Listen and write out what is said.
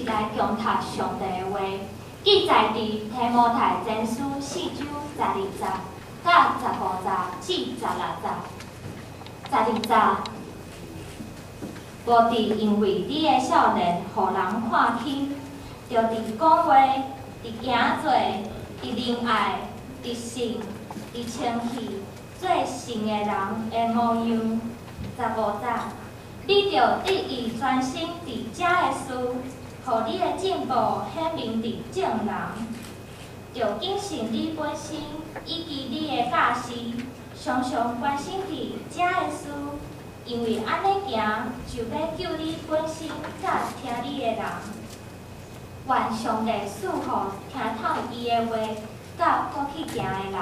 來恭讀上帝的話，記載佇提摩太前書四章十二節佮15節至16節。十二節，無佇因為你的少年，予人看輕，著佇講話、佇行做、佇仁愛、佇信、佇清氣，做神的人的模樣。15節，你著得意專心佇這个事，予你的進步顯明佇眾人。著謹慎你本身以及你的教示，常常關心佇這个事，因為按呢行，就欲救你本身佮聽你的人。願上帝賜予聽透伊的話，佮閣去行的人。